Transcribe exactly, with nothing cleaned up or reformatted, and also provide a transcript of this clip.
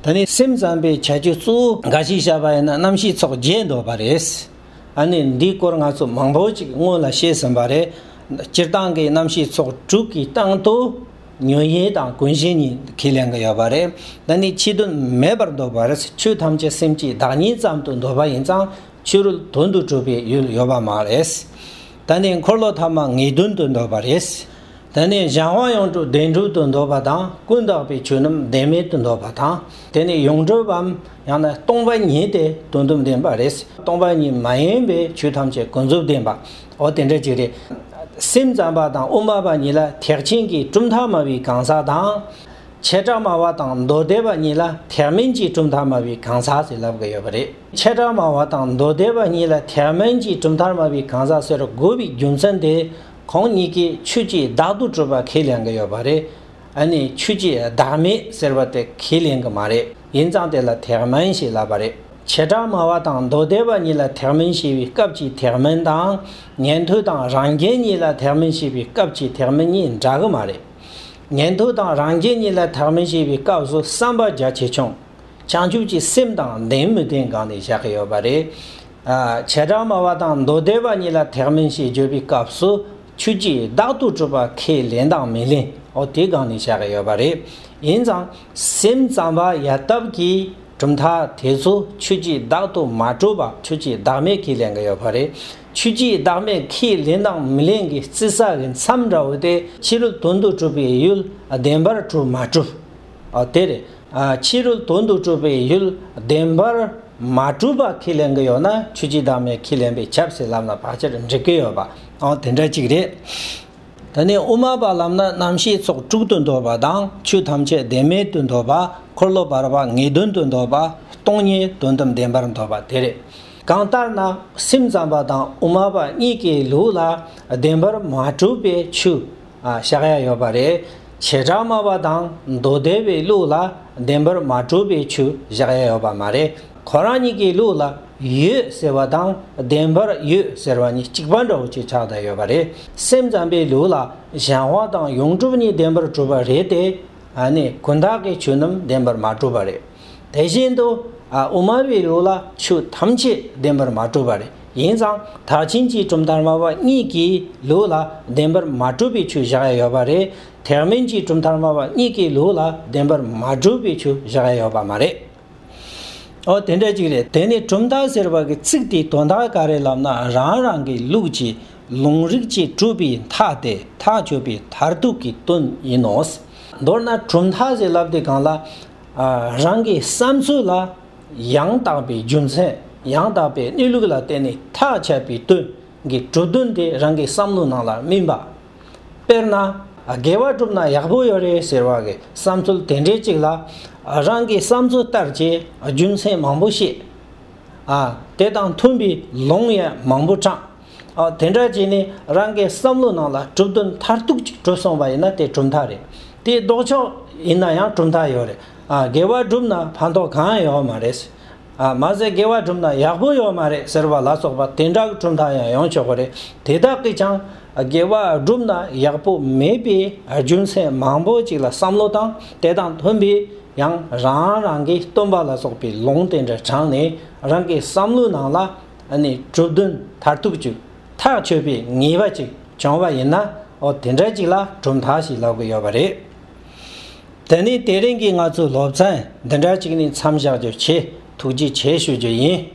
ད་ནི་སེམས་ཙམ་པའི་བྱ་སྤྱོད་གཙོ་བོ་འགའ་ཞིག་བཤད་པ་ཡིན་ན་རྣམ་ཤེས་ཚོགས་བརྒྱད་འདོད་པ་རེད། ཨ་ནི་འདིའི་སྐོར་ང་ཚོ་མང་པོ་ཅིག་སྔོན་ལ་བཤད་ཟིན་པ་རེད། སྤྱིར་བཏང་གི་རྣམ་ཤེས་ཚོགས་དྲུག་གི་སྟེང་དུ་ཉོན་ཡིད་དང་ཀུན་གཞི་གཉིས་ཁས་ལེན་གྱི་ཡོད་པ་རེད། ད་ནི་ཕྱི་དོན་མེད་པར་འདོད་པ་རེད། ཆོས་ཐམས་ཅད་སེམས་ཀྱི་བདག་ཉིད་ཙམ་དུ་འདོད་པ་ཡིན་ཙང་ཕྱི་རོལ་དོན་དུ་གྲུབ་པའི་ཡུལ་ཡོད་པ་མ་རེད། ད་ནི་འཁོར་ལོ་ཐ་མ་ངེས་དོན་དུ་འདོད་པ་རེད། དེ་ནས་གཞན་དབང་ཡོངས་གྲུབ་བདེན་གྲུབ་ཏུ་འདོད་པ་དང་། ཀུན་བརྟགས་པའི་ཆོས་རྣམས་བདེན་མེད་དུ་འདོད་པ་དང་། དེ་ནས་ཡོངས་གྲུབ་བམ་ཡང་ན་སྟོང་པ་ཉིད་དེ་དོན་དམ་བདེན་པ་རེད། སྟོང་པ་ཉིད་མ་ཡིན་པའི་ཆོས་ཐམས་ཅད་ཀུན་རྫོབ་བདེན་པ། འོ་དེ་འདྲ་ཅིག་རེད། སེམས་ཙམ་པ་དང་དབུ་མ་པ་གཉིས་ལ་ཐེག་ཆེན་གྱི་གྲུབ་མཐའ་སྨྲ་བའི་གང་ཟག་དང་། བྱེ་བྲག་སྨྲ་བ་དང་མདོ་སྡེ་པ་གཉིས་ལ་ཐེག་དམན་གྱི་གྲུབ་མཐའ་སྨྲ་བའི་གང་ཟག་ཟེར་ལབ་ཀྱི་ཡོད་པ་རེད། བྱེ་བྲག་སྨྲ་བ་དང་མདོ་སྡེ་པ་གཉིས་ལ་ཐེག་དམན་གྱི་གྲུབ་མཐར་སྨྲ་བའི་གང་ཟག་ཟེར་དགོས་པའི་རྒྱུ་མཚན་དེ། ཁོང་གཉིས་ཀས་ཆོས་ཀྱི་བདག་ཏུ་གྲུབ་པ་ཁས་ལེན་གྱི་ཡོད་པ་རེད། ཨ་ནི་ཆོས་ཀྱི་བདག་མེད་ཟེར་བ་དེ་ཁས་ལེན་གྱི་མ་རེད། ཡིན་ཙང་དེ་ལ་ཐེག་དམན་ཞེས་ལབ་པ་རེད། བྱེ་བྲག་སྨྲ་བ་དང་མདོ་སྡེ་པ་གཉིས་ལ་ཐེག་དམན་ཞེས་པའི་སྐབས་ཀྱི་ཐེག་དམན་དང་། ཉན་ཐོས་དང་རང་རྒྱལ་གཉིས་ལ་ཐེག་དམན་ཞེས་པའི་སྐབས་ཀྱི་ཐེག་དམན་གཉིས་འདྲ་གི་མ་རེད། ཉན་ཐོས་དང་རང་རྒྱལ་གཉིས་ལ་ཐེག་དམན་ཞེས་པའི་སྐབས་སུ་བསམ་པ་རྒྱ་ཆེ་ཆུང་། བྱང་ཆུབ་ཀྱི་སེམས་དང་ལྡན་མི་ལྡན་སྒང་ནས་བཞག་གི་ཡོད་པ་རེད། ཨ། བྱེ་བྲག་སྨྲ་བ་དང་མདོ་སྡེ་པ་གཉིས་ལ་ཐེག་དམན་ཞེས་བརྗོད་པའི་སྐབས་སུ་ཆོས་ཀྱི་བདག་ཏུ་གྲུབ་པ་ཁས་ལེན་དང་མི་ལེན། འོ་དེ་སྒང་ནས་བཞག་གི་ཡོད་པ་རེད། ཡིན་ཙང་སེམས་ཙམ་པ་ཡ་སྟབས་ཀྱིས་གྲུབ་མཐའ་དེ་ཚོ་ཆོས་ཀྱི་བདག་ཏུ་མ་གྲུབ་པ་ཆོས་ཀྱི་བདག་མེད་ཁས་ལེན་གྱི་ཡོད་པ་རེད། ཆོས་ཀྱི་བདག་མེད་ཁས་ལེན་དང་མི་ལེན་གྱི་རྩི་ས་གི་མཚམས་འདྲ་བོ་དེ་ཕྱི་རོལ་དོན་དུ་གྲུབ་པའི་ཡུལ་བདེན་པར་གྲུབ་མ་གྲུབ། ཨ། དེ་རེད། ཨ། ཕྱི་རོལ་དོན་དུ་གྲུབ་པའི་ཡུལ་བདེན་པར་མ་གྲུབ་པ་ཁས་ལེན་གྱི་ཡོད་ན་ཆོས་ཀྱི་བདག་མེད་ཁས་ལེན་པས་ཁྱབ་ཟེར་ལབ་ན་ཕལ་ཆེར་འགྲིག་གི་ཡོད་པ། ཨོ་དེ་འདྲ་ཅིག་རེད། ད་ནི་དབུ་མ་པ་ལབ་ན་རྣམ་ཤེས་ཚོགས་དྲུག་ཏུ་འདོད་པ་དང་། ཆོས་ཐམས་ཅད་བདེན་མེད་དུ་འདོད་པ། འཁོར་ལོ་བར་པ་ངེས་དོན་དུ་འདོད་པ། སྟོང་ཉིད་དོན་དམ་བདེན་པར་འདོད་པ་དེ་རེད། གང་ལྟར་ན་སེམས་ཙམ་པ་དང་དབུ་མ་པ་གཉིས་ཀྱི་ལུགས་ལ་བདེན་པར་མ་གྲུབ་པའི་ཆོས། ཨ། བཞག་ཡ་ཡོད་པ་རེད། བྱེ་བྲག་སྨྲ་བ་དང་མདོ་སྡེ་པའི་ལུགས་ལ་བདེན་པར་མ་གྲུབ་པའི་ཆོས་བཞག་ཡ་ཡོད་པ་མ་རེད། ཁོ་རང་གཉིས་ཀྱི་ལུགས་ལ་ཡོད་ཟེར་བ་དང་བདེན་པར་ཡོད་ཟེར་བ་གཉིས་གཅིག་པ་འདྲ་བོ་ཅིག་ཆགས་བསྡད་ཡོད་པ་རེད། སེམས་ཙམ་པའི་ལུགས་ལ་གཞན་དབང་དང་ཡོངས་གྲུབ་གཉིས་བདེན་པར་གྲུབ་པ་རེད་དེ། ཨ་ནི་ཀུན་བརྟགས་ཀྱི་ཆོས་རྣམས་བདེན་པར་མ་གྲུབ་པ་རེད། དེ་བཞིན་དུ། ཨ། དབུ་མ་པའི་ལུགས་ལ་ཆོས་ཐམས་ཅད་བདེན་པར་མ་གྲུབ་པ་རེད། ཡིན་ཙང་ཐེག་ཆེན་གྱི་གྲུབ་མཐར་སྨྲ་བ་གཉིས་ཀྱི་ལུགས་ལ་བདེན་པར་མ་གྲུབ་པའི་ཆོས་བཞག་ཡ་ཡོད་པ་རེད། ཐེག་དམན་གྱི་གྲུབ་མཐར་སྨྲ་བ་གཉིས་ཀྱི་ལུགས་ལ་བདེན་པར་མ་གྲུབ་པའི་ཆོས་བཞག་ཡ་ཡོད་པ་མ་རེད། ཨོ་དེ་འདྲ་ཅིག་རེད། དེ་ནི་གྲུབ་མཐའ་ཟེར་བ་གི་ཚིག་དེའི་དོན་དག་ག་རེ་ལབ་ན། རང་རང་གི་ལུགས་ཀྱི་ལུང་རིགས་ཀྱིས་གྲུབ་པའི་མཐའ་སྟེ་མཐའ་ཆོད་པའི་མཐར་ཐུག་གི་དོན་ཡིན་ནོ། མདོར་ན་གྲུབ་མཐའ་ཟེར་ལབ་དེ་གང་ལ། ཨ། རང་གི་བསམ་ཚུལ་ལ་ཡང་དག་པའི་རྒྱུ་མཚན། ཡང་དག་པའི་གནས་ལུགས་ལ་བརྟེན་ནས་ཐག་ཆད་པའི་དོན་གྱི་གྲུབ་དོན་དེ་རང་གི་བསམ་བློ་ནང་ལ་སྨིན་པ། དཔེར་ན། དགེ་བ་བསྒྲུབས་ན་ཡག་པོ་ཡོད་རེད་ཟེར་བ་གི་བསམ་ཚུལ་དེ་འདྲའི་གཅིག་ལ། རང་གི་བསམ་ཚུལ་ལྟར་གྱི་རྒྱུ་མཚན་མང་པོ་བཤད། ཨ། དེ་དང་མཐུན་པའི་ལུང་ཡང་མང་པོ་དྲངས། ཨ། དེ་འདྲ་བྱས་ནས་རང་གི་བསམ་བློ་ནང་ལ་གྲུབ་དོན་མཐར་ཐུག་ཅིག་གྲུབ་སོང་བ་ཡིན་ན་དེ་གྲུབ་མཐའ་རེད། དེའི་ལྡོག་ཕྱོགས་ཡིན་ན་ཡང་གྲུབ་མཐའ་ཡོད་རེད། ཨ། དགེ་བ་བསྒྲུབས་ན་ཕན་ཐོགས་གང་ཡང་ཡོད་མ་རེད། ཨ། མ་ཟད་དགེ་བ་བསྒྲུབས་ན་ཡག་པོ་ཡོད་མ་རེད་ཟེར་བ་ལ་སོགས་པ་དེ་འདྲ་གི་གྲུབ་མཐའ་ཡང་ཡོང་ཆོག་གི་རེད། དེ་དག་གིས་ཀྱང་དགེ་བ་བསྒྲུབས་ན་ཡག་པོ་མེད་པའི་རྒྱུ་མཚན་མང་པོ་ཅིག་ལ་བསམ་བློ་བཏང་། དེ་དང་མཐུན་པའི་ཡང་རང་རང་གི་སྟོན་པ་ལ་སོགས་པའི་ལུང་དེ་འདྲ་དྲངས་ནས་རང་གི་བསམ་བློའི་ནང་ལ། ཨ་ནི་གྲུབ་དོན་མཐར་ཐུག་ཅིག་ཐག་ཆོད་པའི་ངེས་པ་ཅིག་བྱུང་བ་ཡིན་ན། འོ་དེ་འདྲ་ཅིག་ལ་གྲུབ་མཐའ་ཞེས་ལབ་ཀྱི་ཡོད་པ་རེད། དེ་ནི་དེ་རིང་གི་ང་ཚོའི་སློབ་ཚན་འདི་འདྲ་ཅིག་ནས་མཚམས་བཞག་རྒྱུ་བྱས། ཐུགས་རྗེ་ཆེ་ཞུ་རྒྱུ་ཡིན།